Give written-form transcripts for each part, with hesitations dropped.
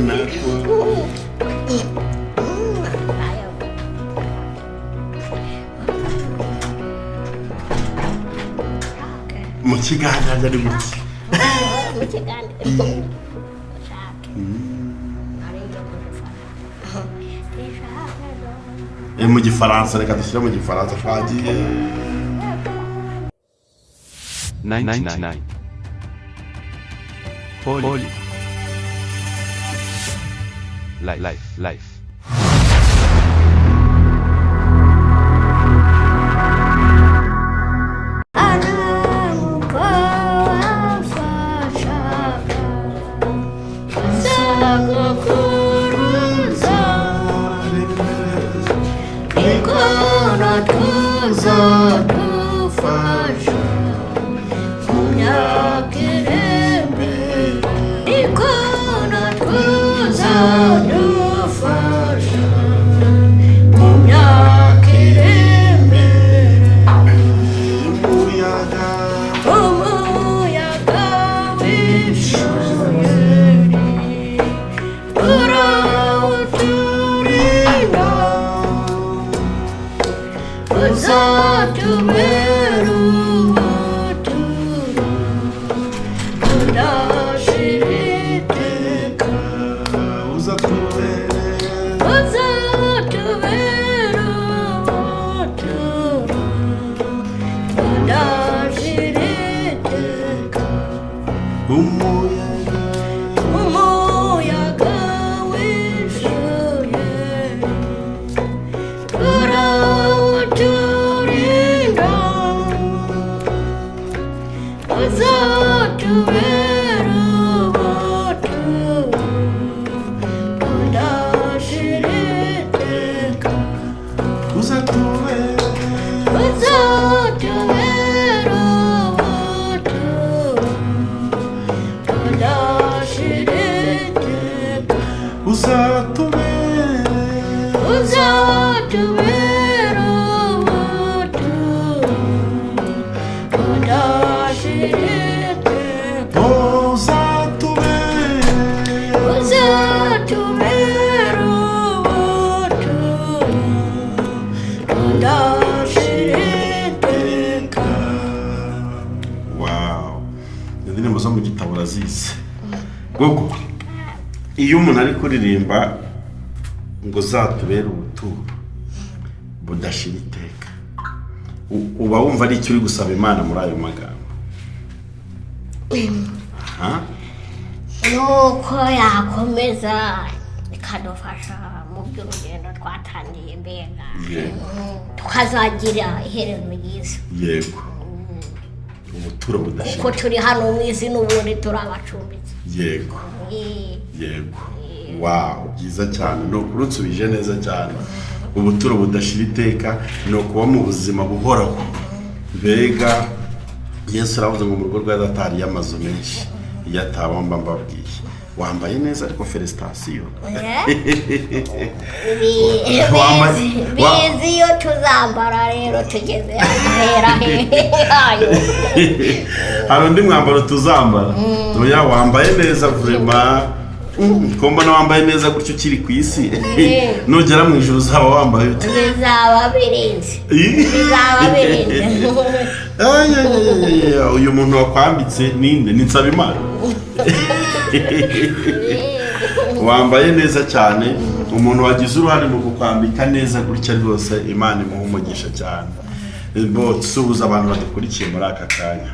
Natwe Ayo. Mu kiganiro ari muki? Mu kiganiro ushake ari ibyo mu Gifaransa. Mu Gifaransa, reka dushyire mu Gifaransa, twagiye. 99. Poly. Life, life, life. Sogokuruza ikono tuzadufasha mu myaka iri imbere, ikono tuzadufasha mu myaka iri imbere. Umuyaga. Umuyaga w'ishuheri urawuturinda, uzatubera ubuturo tudashira iteka. Uzatubere. Uzatubera ubuturo tudashira iteka. Umuyaga. Umuyaga w'ishuheri urawuturinda, uzatubera ubuturo tudashira iteka. Uzatubere. Uzatubera ubuturo tudashira iteka. Uzatubere. Uzatubera ubuturo tudashira iteka. Uzatubere. Uzatubera ubuturo tudashira iteka. Wow, indirimbo zo mu gitabo urazizi. Gogo, iyo umuntu ari kuririmba ngo zatubere ubuturo budashira iteka, uba wumva ari icyo uri gusaba Imana muri ayo magambo? Aha. Nuko yakomeza ikadufasha mu by'urugendo twatangiye mbega, tukazagira iherezo ryiza. Yego, ubuturo budashira. Kuko turi hano mu isi n'ubundi turi abacumbitsi. Yego. Yego, wow, byiza cyane, ni ukuri unsubije neza cyane. Ubuturo budashira iteka ni ukuba mu buzima buhoraho. Mbega Yesu aravuze ngo mu rugo rwa Data hariyo amazu menshi, iyo ataba mba mbabwiye. Wambaye neza ariko, félicitations. Bizi iyo tuzambara rero tugeze ahera hayo. Hari undi mwambaro tuzambara? Oya, wambaye neza vraiment. Ko mbona wambaye neza gutyo ukiri ku isi, nugera mu ijuru uzaba wambaye ute? Bizaba birinze, bizaba birinze. Ay, ay, ay, ay, ay, uyu muntu wakwambitse ninde? Ni Nsabimana. Wambaye neza cyane. Umuntu wagize uruhare mu kukwambika neza gutya rwose, Imana imuha umugisha cyane. Bo suhuza abantu badukurikiye muri aka kanya.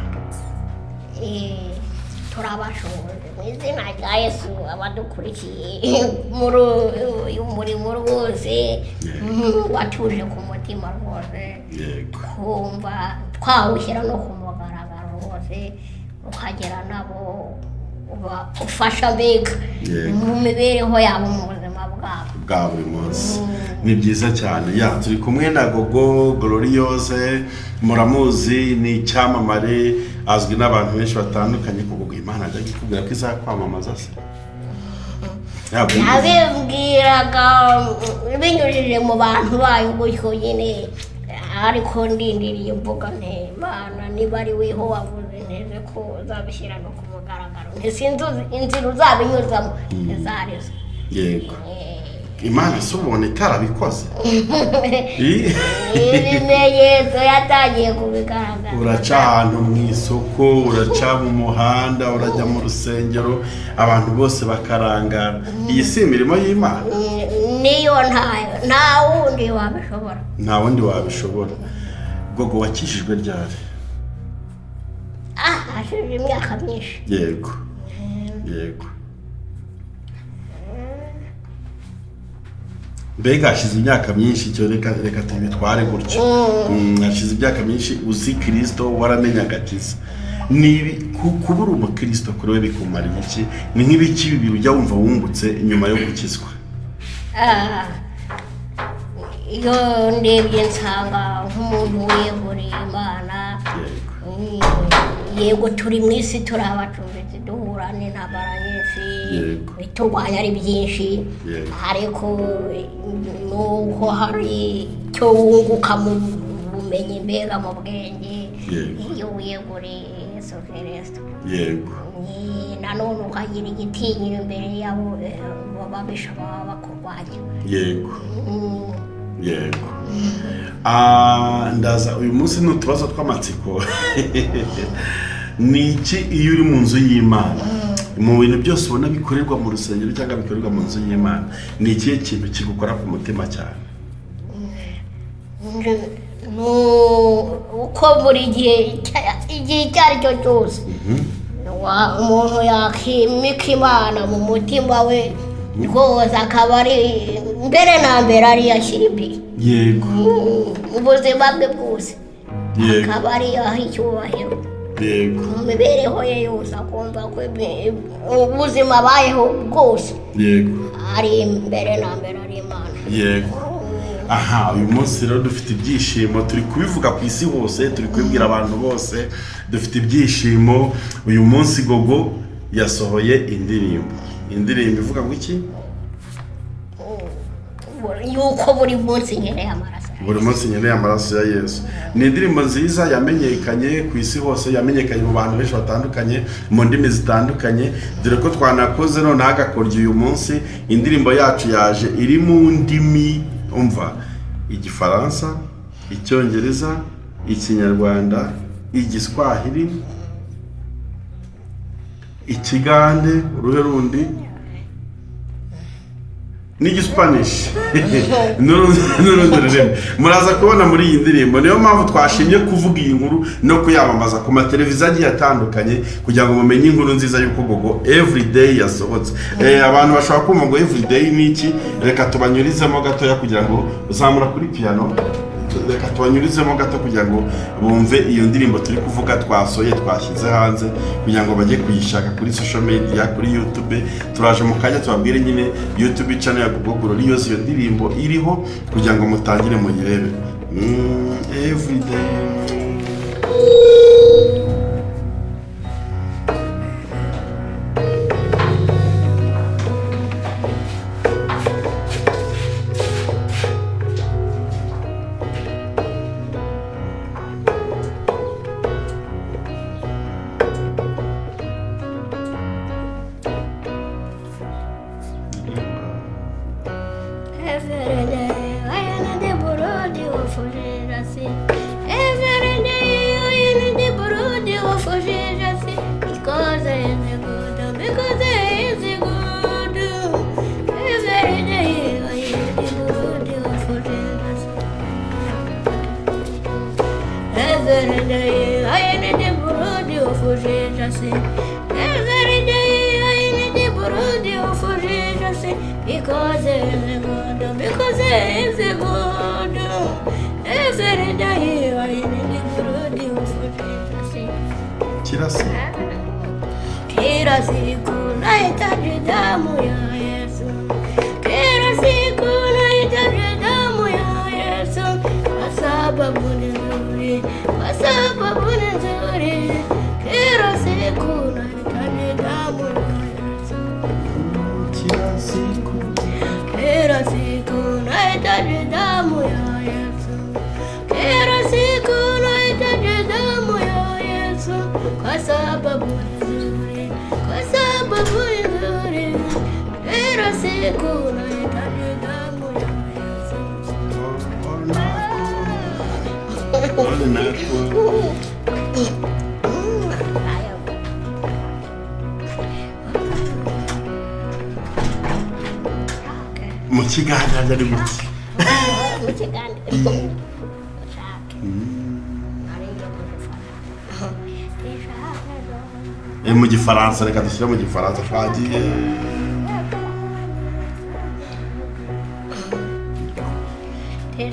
Turabashoboje mu izina rya Yesu abadukurikiye muri uyu murimo rwose watuje ku mutima rwose, kumva twawushyira no ku mugaragaro rwose, ukagera nabo uba ufasha mbega mu mibereho yabo, mu buzima bwabo bwa buri munsi. Ni byiza cyane. Ya, turi kumwe na Gogo Gloriose, muramuzi, ni icyamamare, azwi n'abantu benshi batandukanye. Kuko Imana ajya ikubwira ko izakwamamaza se? Ntabwo yigeze. Yabibwiraga binyujije mu bantu bayo gutyo nyine. Ariko ndindiriye mvuga nti Imana, niba ari weho wavuze nteze ko uzabishyira no ku mugaragaro, ntisinzi inzira uzabinyuzamo izarizo. Yego, Imana se ubona itarabikoze? Ibimenyetso yatangiye kubigaragaza. Uraca ahantu mu isoko, uraca mu muhanda, urajya mu rusengero, abantu bose bakarangara. Iyi si imirimo y'Imana? Niyo, ntayo, nta wundi wabishobora. Nta wundi wabishobora. Gogo, wakijijwe ryari? Ah, hashize imyaka myinshi. Yego, mbega hashize imyaka myinshi. Icyo reka tubitware gutyo. Hashize imyaka myinshi uzi Kirisito, waramenye agakiza. Kuba uri umukristo kuri we bikumariye iki? Ni nk'ibiki bibiri ujya wumva wungutse nyuma yo gukizwa? Ah, iyo ndebye nsanga nk'umuntu wiyeguriye Imana, yego, turi mu isi, turi abacumbitsi, duhura n'intambara nyinshi, biturwanya ari byinshi, ariko nuko hari icyo wunguka mu bumenyi, mbega mu bwenge, iyo wiyeguriye Yesu Kirisito. Nanone ukagira igitinyiro imbere y'abo babisha baba bakurwanya. Yego. Ndaza uyu munsi ni utubazo tw'amatsiko. Ni iki, iyo uri mu nzu y'Imana, mu bintu byose ubona bikorerwa mu rusengero cyangwa bikorerwa mu nzu y'Imana, ni ikihe kintu kigukora ku mutima cyane? Uko buri gihe, igihe icyo ari cyo cyose, umuntu yakimika Imana mu mutima we rwose, akaba ari mbere na mbere ariyo ashyira imbere ubuzima bwe bwose, akaba ariyo aha icyubahiro mu mibereho ye yose, akumva ko ubuzima abayeho bwose ari mbere na mbere ari Imana. Yego. Aha, uyu munsi rero dufite ibyishimo, turi kubivuga ku isi hose, turi kubibwira abantu bose, dufite ibyishimo. Uyu munsi Gogo yasohoye indirimbo. Indirimbo ivuga ngo iki? Yuko buri munsi nkeneye amaraso. Buri munsi nkeneye amaraso ya Yesu. Ni indirimbo nziza yamenyekanye ku isi hose, yamenyekanye mu bantu benshi batandukanye, mu ndimi zitandukanye, dore ko twanakoze noneho agakoryo. Uyu munsi indirimbo yacu yaje iri mu ndimi, umva: Igifaransa, Icyongereza, Ikinyarwanda, Igiswahili, Ikigande, uruhe rundi, n'Igisipanishi n'urundi rurimi muraza kubona muri iyi ndirimbo. Niyo mpamvu twashimye kuvuga iyi nkuru no kuyamamaza ku mateleviziyo agiye atandukanye, kugira ngo mumenye inkuru nziza y'uko Gogo Everyday yasohotse. Abantu bashobora kumva ngo "Everyday" ni iki? Reka tubanyurizemo gatoya kugira ngo uzamura kuri piano. Reka tubanyurizemo gato kugira ngo bumve iyo ndirimbo turi kuvuga twasohoye, twashyize hanze, kugira ngo bajye kuyishaka kuri social media, kuri YouTube. Turaje mu kanya tubabwire nyine YouTube channel ya Gogo Glorious iyo ndirimbo iriho, kugira ngo mutangire muyirebe. Everyday. Every day I am the Burundi of Jesus. Every day I am the Burundi of Jesus. Because I am good, because I am good. Every day I am the Burundi of Jesus. Every day I am the Burundi of Jesus. Every day I am the Burundi of Jesus. Because I am good, because I am good. Every day I am the Burundi of Jesus. Kirasi. Kila siku nahitaji damu ya Yesu. Kila siku nahitaji damu ya Yesu. Kwa sababu ni nzuri, kwa sababu ni nzuri. Kila siku nahitaji damu ya Yesu. Kila siku. Kila siku nahitaji damu ya Yesu. Kila Kwa sababu nzuri, kwa sababu nzuri, kila siku nahitaji damu ya Yesu. Haya. Mu kiganiro ari muki? Mu kiganiro ushake nari ngiye kuzifata. Mu gifaransa, reka dushyire mu gifaransa, twagiye.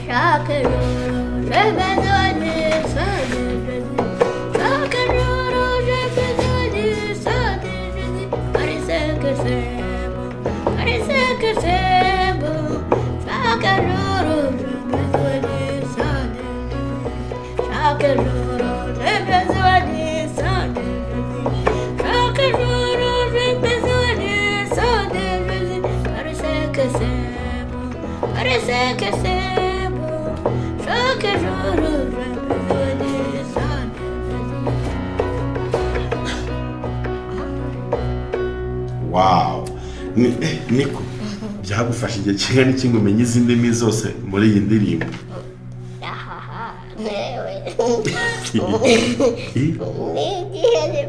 Chaque jour, j'ai besoin de sang de Jésus. Chaque jour, j'ai besoin du sang de Jésus. Parce que c'est bon, parce que c'est bon. Chaque jour, j'ai besoin du sang de Jésus. Chaque jour, j'ai besoin du sang de Jésus. Chaque jour, j'ai besoin du sang de Jésus. Parce que c'est bon, parce que c'est bon. Chaque jour, j'ai besoin du sang de Jésus. Wow. Niko byagufasha igihe kingana iki ngo umenye izi ndimi zose muri iyi ndirimbo? Ahaha, newe. Ni igihe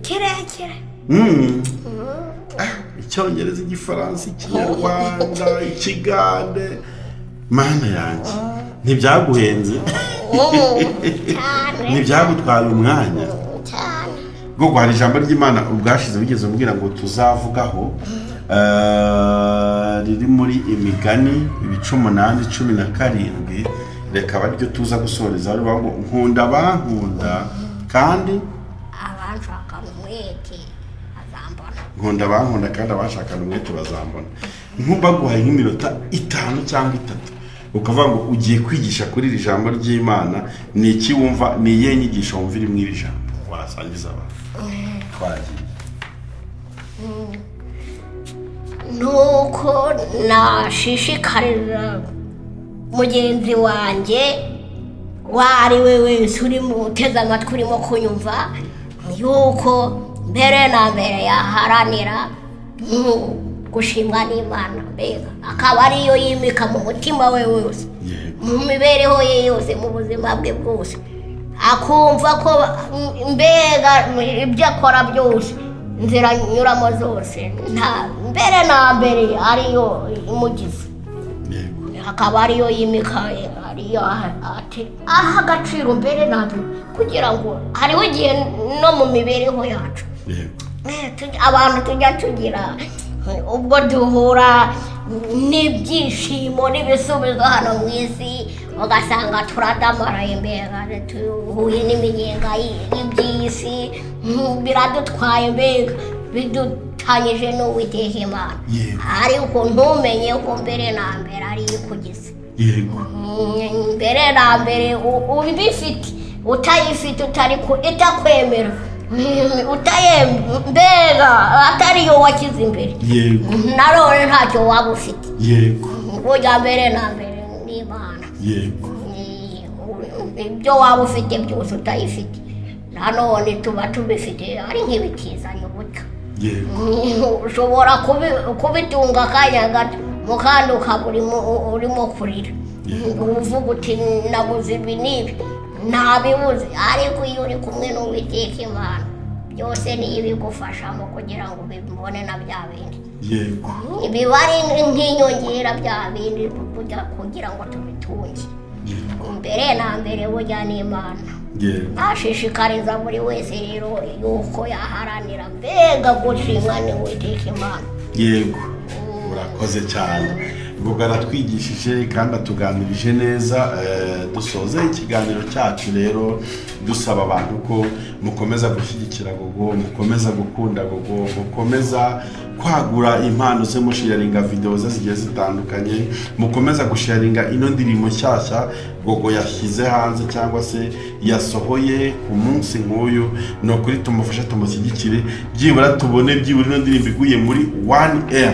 kirekire. Ah, icyongereza, igifaransa, ikinyarwanda, ikigande, mana yanjye, ntibyaguhenze? Cyane. Ntibyagutwaye umwanya? Cyane. Bwo hari ijambo ry'Imana ubwashize wigeze umbwira ngo tuzavugaho, riri muri Imigani ibice 8:17, reka abe tuza gusoreza, rivuga ngo nkunda abankunda kandi abanshakana umwete azambona. Nkunda abankunda kandi abashakana umwete bazambona. Nkubaguhaye nk'iminota 5 cyangwa 3, ukavuga ngo ugiye kwigisha kuri iri jambo ry'Imana, ni iki wumva, ni iyihe nyigisho wumva iri mu iri jambo wasangiza abantu? Twagiye. Nuko nashishikarira mugenzi wanjye uwo ari we wese urimo uteze amatwi, urimo kunyumva, yuko mbere na mbere yaharanira gushimwa n'Imana, mbega akaba ariyo yimika mu mutima we wose, mu mibereho ye yose, mu buzima bwe bwose, akumva ko mbega ibyo akora byose, inzira anyuramo zose, nta mbere na mbere ariyo imugize, akaba ariyo yimika, ariyo ati aha agaciro mbere na mbere, kugira ngo hariho igihe no mu mibereho yacu abantu tujya tugira ubwo duhura n'ibyishimo n'ibisubizo hano mu isi, ugasanga turadamaraye, mbega duhuye n'iminyenga y'iby'isi, biradutwaye, mbega bidutanyije n'Uwiteka Imana. Ariko ntumenye ko mbere na mbere ariyo ikugize. Mbere na mbere ubifite, utayifite, utari itakwemera, mbega atariyo washyize imbere, nanone ntacyo waba ufite. Burya mbere na mbere ni Imana. Ibyo waba ufite byose utayifite, nanone tuba tubifite ari nk'ibitizanye uburyo ushobora kubitunga akanya gato, mu kandi ukaba urimo kurira, uvuga uti nabuze ibi n'ibi, ntabibuze. Ariko iyo uri kumwe n'Uwiteka Imana, byose niyo ibigufashamo kugira ngo ubibone na bya bindi biba ari nk'inyongera, bya bindi kugira ngo tubitunge. Mbere na mbere burya n'Imana. Nashishikariza buri wese rero yuko yaharanira mbega gushimwa n'Uwiteka Imana. Yego, urakoze cyane. Ubwo aratwigishije kandi atuganirije neza. Dusoze ikiganiro cyacu rero dusaba abantu ko mukomeza gushyigikira Gogo, mukomeza gukunda Gogo, mukomeza kwagura impano ze, musharinga videwo ze zigiye zitandukanye, mukomeza gusharinga ino ndirimbo nshyashya Gogo yashyize hanze cyangwa se yasohoye ku munsi nk'uyu. Ni ukuri tumufashe, tumushyigikire, byibura tubone byibura ino ndirimbo iguye muri 1M.